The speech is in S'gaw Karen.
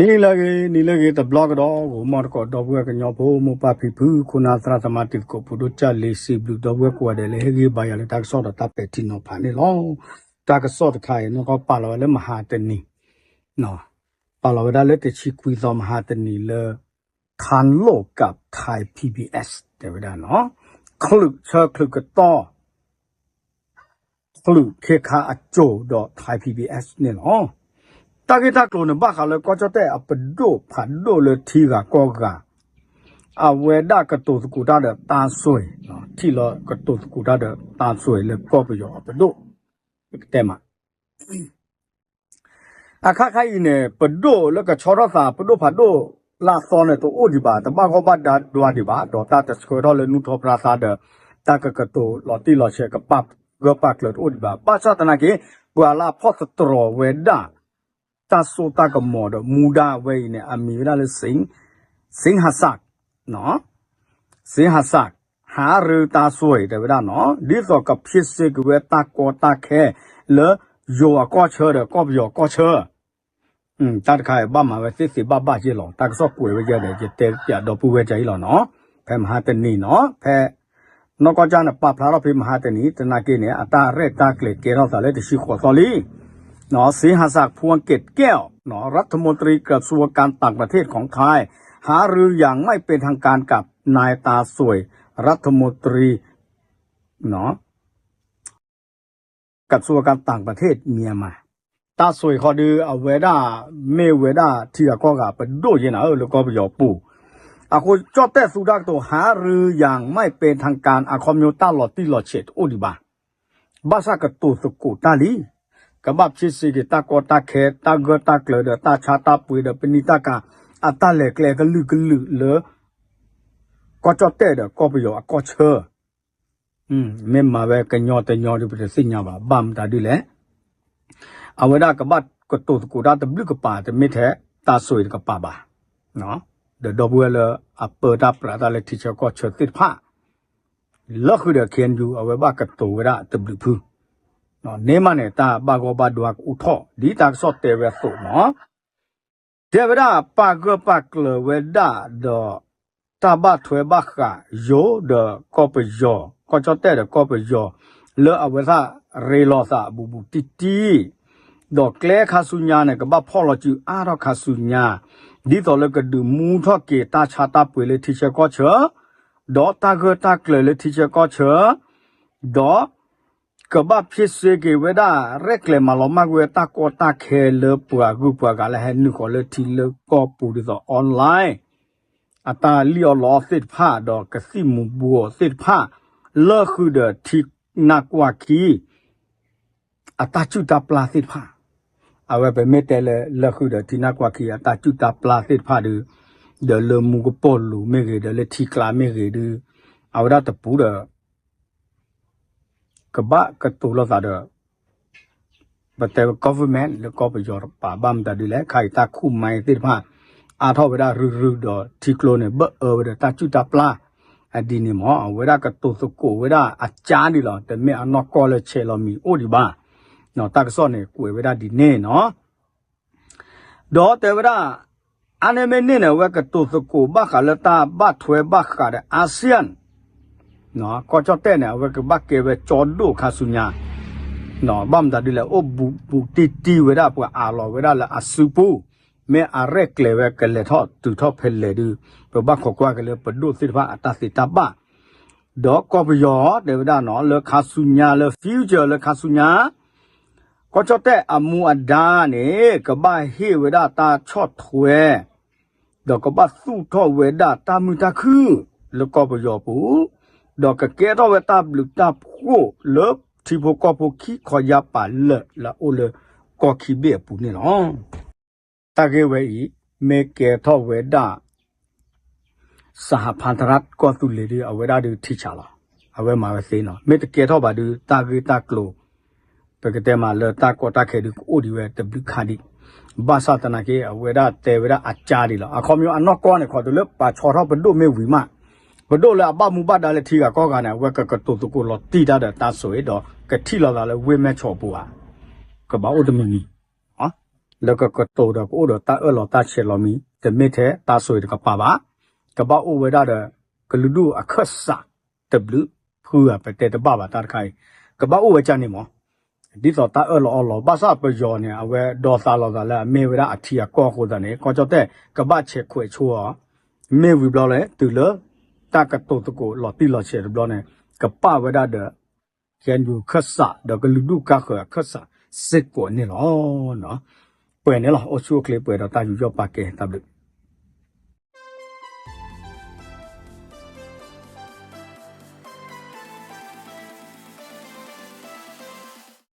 နံၤလၢအဂ့ၤ နံၤလၢအဂ့ၤ တဘျီကဒီး ဂီၤမီတကိး ဒီပုၢ်ဝဲၢ်ကညီဖိ မိၢ်ပၢ်ဖံဖု ခိၣ်နၢ်သရၣ်သမါ တံၤသကိး ပူၤဒိၣ်ကၢ်လံၤ စံးဘျုးဒီပုၢ်ဝဲၢ်ကိးဂၤဒဲး လၢဟ့ၣ်ဂံၢ်ဘါယၤလၢတၢ်ကစီၣ်ဒီးတၢ်ပဲာ်ထံနီၤဖးန့ၣ်လီၤ. တၢ်ကစီၣ်တခါအံၤ နီၢ်ကီၢ်ပာ်လီၤဝဲလၢမဟါတနံၤ ပာ်လီၤဝဲဒၣ်လၢတဆံခွံသီမဟါတနံၤလၢ ခးလိာ်ကပ် Thai PBS တဲဝဲဒၣ်နီၤ ချုးဆၢချုးကတီၢ် ချုးခ့ခါအစိၤဒီး Thai PBS န့ၣ်လီၤ. တၢ်ဂ့ၢ်တၢ်ကျိၤန့ၣ် ဘၣ်ဃးလၢကီၢ်ကၠီၣ်တဲၣ်အပဒိၣ်ဖးဒိၣ်လၢထံဂၤကီၢ်ဂၤ အဝဲဒၣ်ကတိၤသကိးတၢ်ဒီးတၢ်စွ့ၤ ထံၣ်လီၤကတိၤသကိးတၢ်ဒီးတၢ်စွ့ၤလၢကီၢ်ပယီၤအပဒိၣ် ပကတဲမး အခါခါအံၤန့ၣ် ပဒိၣ်လၢကဆီထီၣ်သး ပဒိၣ်ဖးဒိၣ်လၢအသီန့ၣ် တအိၣ်ဒံးဘၣ် တဘၣ်ဂီၢ်ဘၣ်ဒွါဒံးဘၣ် ဒီးတၢ်တဆှၢထီၣ်လၢနူၢ်ထီၣ်ပြါသါဒီး တၢ်ကကတိၤလီၤတံၢ်လီၤဆဲး ကပာ်ဂၢၢ်ပာ်ကျၢၤတအိၣ်ဒံးဘၣ် ဘၣ်ဆၣ်သနာ်က့ ပှၤလၢအဖီၣ်သတြီၤဝဲဒၣ် တၢ်စိတၢ်ကမီၤဒီး မူဒါဝဲအံၤန့ၣ် အမံၤဝဲဒၣ်လၢ စ့ၣ်ဟၤစၢၣ် စ့ၣ်ဟၤစၢၣ် ဟးရူတၢ်စွ့ၤတဲဝဲဒၣ်နီၤ ဒ်သိးကဖ့စ့က့ၤဝဲတၢ်ကီတၢ်ခဲလၢ ယိၤအကီၢ်ဆၢဒီးကီၢ်ပယီၤကီၢ်ဆၢ တၢ်တခါအံၤဘၣ်မၤဝဲသ့သ့ဘၣ်ဘၣ်ယဲလီၤ တၢ်ကစီၣ်ကွဲးဝဲယဲဒီး ယတဲပၠးဒီပုၢ်ဝဲၢ်ကၠၤအံၤလီၤနီၤ ဖဲမဟါတနံၤနီၤ ဖဲ နီၢ်ကီၢ်ကၠၢ်န့ၣ် ပာ်ဖျါထီၣ်ဖဲမဟါတနံၤ သနာ်က့န့ၣ် အတၢ်ရဲၣ်တၢ်ကျဲၤကဲထီၣ်သးလၢတဆံဃိးသီလံ စ့ၣ်ဟၤစၢၣ် ဖူဝ်က့းကဲၣ် รัฐมนตรีกระทรวงการต่างประเทศของไทย หารืออย่างไม่เป็นทางการกับนายตาส่วย รัฐมนตรี กระทรวงการต่างประเทศเมียนมา တၢ်စွ့ၤဃီဒုး အဝဲဒၣ် မ့ၢ်ဝဲဒၣ်ထံဂၤကီၢ်ဂၤပဒိၣ်ယဲနၤဧၢ လၢကီၢ်ပယီၤပူၤ အဃိကၠီၣ်တဲၣ်သူတၢ်ကတိၤ หารืออย่างไม่เป็นทางการ အခီပညီတၢ်လီၤတံၢ်လီၤဆဲးတအိၣ်ဒံးဘၣ် ဘၣ်ဆၣ်ကတိၤသကိးတၢ်လံ ကဘၣ်ဖ့စ့က့ၤတၢ်ကီတၢ်ခဲ တၢ်ဂၢၢ်တၢ်ကျၢၤဒီးတၢ်ဆါတၢ်ပှ့ၤဒီးပနံာ်တၢ်ကၤ အတၢ်လဲၤကျဲကလုာ်ကလုာ်လၢ ကီၢ်ကၠီၣ်တဲၣ်ဒီးကီၢ်ပယီၤအကီၢ်ဆၢ မ့ၢ်မၤဝဲကညီတညီဒုးပတသ့ၣ်ညါဘၣ် ဘၣ်မတၤဒ်လဲၣ် အဝဲဒၣ်ကဘၣ်ကတိၤသကိးတၢ်တဘျုးကပၤ တမ့ၢ်ထဲတၢ်စွ့ၤတကပၤဘၣ် ဒီးဒီပုၢ်ဝဲၢ်လၢအပၢတၢ်ပြးတၢ်လၢထံဆၢကီၢ်ဆၢသ့ၣ်တဖၣ် လၢဃုာ်ဒီး KNU အဝဲဘၣ်ကတိၤဝဲဒၣ်တဘျုးဖု န့ၣ်မးန့ၣ် တၢ်ဘၣ်ဂီၢ်ဘၣ်ဒွါကအိၣ်ထီၣ် ဒ်တၢ်ကစီၣ်တဲဝဲအသိးနီၤ တဲဝဲဒၣ်ပာ်ဂၢၢ်ပာ်ကျၢၤဝဲဒၣ်ဒီး တၢ်ဘၣ်ထွဲဘၣ်ဃးယိၤဒီးကီၢ်ပယီၤ ကီၢ်ကၠီၣ်တဲၣ်ဒီးကီၢ်ပယီၤ လၢအဝဲသ့ၣ်ရ့လိာ်သးဘူးဘူးတံၢ်တံၢ် ဒီးကျဲခါဆူညါန့ၣ် ကဘၣ်ဖီၣ်လီၤစုအါထီၣ်ခါဆူညါ ဒ်သိးလၢကဒုးမူထီၣ်က့ၤတၢ်ဆါတၢ်ပှ့ၤလၢထံဆၢကီၢ်ဆၢ ဒီးတၢ်ဂၢၢ်တၢ်ကျၢၤလၢထံဆၢကီၢ်ဆၢ ဒီး ကဘၣ်ဖ့စ့က့ၤဝဲဒၣ် ရဲၣ်ကျဲၤမၤလီၤမၢ်ကွံာ်ဝဲတၢ်ကီတၢ်ခဲလၢပှၤဂုၤပှၤဂၤ လၢဟဲနုာ်ဃီၤလၢထံလၢကီၢ်ပူၤဒ်သိး online အတၢ်လံၣ်အီၣ်လီအီၣ်သ့ၣ်တဖၣ် ဒီးကသံၣ်မူၤဘှီးသ့ၣ်တဖၣ် လၢဃုာ်ဒီးထံနၢ်ကွၢ်ခံ အတၢ်စုၣ်တၢ်ပျၢ်သ့ၣ်တဖၣ် အဝဲပမ့ၢ်တဲလၢ လၢဃုာ်ဒီးထံနၢ်ကွၢ်ခံ အတၢ်စုၣ်တၢ်ပျၢ်သ့ၣ်တဖၣ်ဒုး ဒီးလၢမူကပိာ်လိၤမ့ၢ်ဂ့ၤ ဒီးလၢထံကျါမ့ၢ်ဂ့ၤဒုး အဝဲဒၣ်တပူၤဒီး ကဘၣ်ကတိၤလိာ်သးဒီး ပတဲဝဲ government လၢကီၢ်ပယီၤတပၤ ဘၣ်မတၤဒ်လဲၣ် ခါအံၤတၢ်ခူၣ်မါသ့ၣ်တဖၣ် အါထီၣ်ဝဲဒၣ်ရုရုဒီးထံကျိန့ၣ် ဘၣ်အၢဝဲဒီးတၢ်စုၣ်တၢ်ပျၢ် အဒ်န့ၣ်မး အဝဲဒၣ်ကတိၤသကိးဝဲဒၣ်အကါဒ်လီၤ တမ့ၢ်အနီၢ်ကီၢ်လၢဆဲးလီၤမံၤအိၣ်ဒံးဘၣ် တၢ်ကစီၣ်န့ၣ် ကွဲးဝဲဒၣ်ဒ်န့ၣ်နီၤ ဒီးတဲဝဲဒၣ် အါန့ၢ်မ့ၢ်န့ၢ်န့ၣ် အဝဲကတိၤသကိးဘၣ်ဃးလၢတၢ်ဘၣ်ထွဲဘၣ်ဃးဒီး ASEAN ကီၢ်ကၠီၣ်တဲၣ်န့ၣ် အဝဲကဘၣ်ကဲဝဲကၠီဒိၣ်ခါဆူညါ ဘၣ်မတၤဒ်လဲၣ် အိၣ်ဘူးဘူးတံၢ်တံၢ်ဝဲဒၣ်ပှၤအးလီၤဝဲဒၣ်လၢအစုပူၤ မ့ၢ်အရဲၣ်ကျဲၤဝဲကလဲၤထီၣ်တုၤထီၣ်ဖဲလဲၣ်ဒုး ပဘၣ်ခိးကွၢ်က့ၤလၢပဒိၣ်သ့ၣ်တဖၣ်အတၢ်သ့တၢ်ဘၣ် ဒီးကီၢ်ပယီၤတဲဝဲဒၣ်နီၤ လၢခါဆူညါလၢ future လၢခါဆူညါ ကီၢ်ကၠီၣ်တဲၣ်အမူအဒါန့ၣ် ကဘၣ်ဟ့ၣ်ဝဲဒၣ်တၢ်ဆီၣ်ထွဲ ဒီးကဘၣ်သူၣ်ထီၣ်ဝဲဒၣ်တၢ်မုာ်တၢ်ခုၣ် လၢကီၢ်ပယီၤပူၤ ဒီးကကဲထီၣ်ဝဲတၢ်ဘျုးတၢ်ဖှိၣ်လၢထံဖိကီၢ်ဖိခံခီယါပာ်လၢာ်လၢအအိၣ်လၢကီၢ်ခံဘ့ၣ်အပူၤန့ၣ်လီၤ. တၢ်ဂ့ၢ်ဝဲအံၤ မ့ၢ်ကဲထီၣ်ဝဲဒၣ် စဟဗန္ဓရတ် ကီၢ်သူလ့ၤဒုး အဝဲဒၣ်ဒုးထံဆးလီၤ. အဝဲမၤဝဲသ့နီၤ မ့ၢ်တကဲထီၣ်ဘၣ်ဒုး တၢ်ဂ့ၢ်တၢ်ကျိၤ ပကတဲမးလၢတၢ်ကီတၢ်ခဲဒုးကအိၣ်ဒံးဝဲတဘျုးခါဒံး ဘၣ်ဆၣ်သနာ်က့ အဝဲဒၣ်တဲဝဲဒၣ်အကါဒံးလီၤ. အခီပညီအနီၢ်ကီၢ်န့ၣ် ခီတုၤလၢပှၤဆီထီၣ်ပဒိၣ်မ့ၢ်ဝံၤမး ပဒိၣ်လၢအဘၣ်မူဘၣ်ဒါလၢထံဂၤကီၢ်ဂၤန့ၣ် အဝဲကကတိၤသကိးလီၤတံၢ်တၢ်ဒီးတၢ်ဆိၣ်အံၤဒီး ကထံၣ်လိာ်သးလၢဝ့ၢ်မဲၢ်ဆီးပူၤဧါ ကဘၣ်အိၣ်တမံၤမံၤ လၢကကတိၤဒီးကအိၣ်ဒီးတၢ်အၢၣ်လီၤတၢ်ဆဲးလီၤမံၤ တမ့ၢ်ထဲတၢ်ဆိၣ်ဂ့ၤတကပၤဘၣ်. ကဘၣ်အိၣ်ဝဲဒၣ်ဒီး ကလုာ်ဒူၣ်အခၢၣ်စးတဘျုးဖုဧါ ပတဲတဘၣ်ဘၣ်တၢ်တခါအံၤ ကဘၣ်အိၣ်ဝဲကန့ၣ်မး ဒ်သိးတၢ်အၢၣ်လီၤအီလီၤ ဘၣ်ဆၣ်ပယီၤန့ၣ် အဝဲဒိးသးလီၤသးလၢအမ့ၢ်ဝဲဒၣ်အထံအကီၢ်အဃိသတးန့ၣ် ကီၢ်ကၠီၣ်တဲၣ် ကဘၣ်ဆဲးခွဲးဆိအီၤ မ့ၢ်ဝံၤဘျီလၢ တုၤလၢ တၢ်ကတိၤသကိးလီၤတံၢ်လီၤဆဲးတဘျီန့ၣ် ကပာ်ဝဲဒၣ်ဒီး KNU အခၢၣ်စး ဒီးကလုာ်ဒူၣ်ကါဃၢၤအခၢၣ်စးစ့ၢ်ကီးန့ၣ်လီၤ. ပှဲၤန့ၣ်လီၤ အိၣ်ဆူၣ်အိၣ်ချ့ပှဲၤဒီးတၢ်ယူးယီၣ်ပာ်ကဲ တၢ်ဘျုး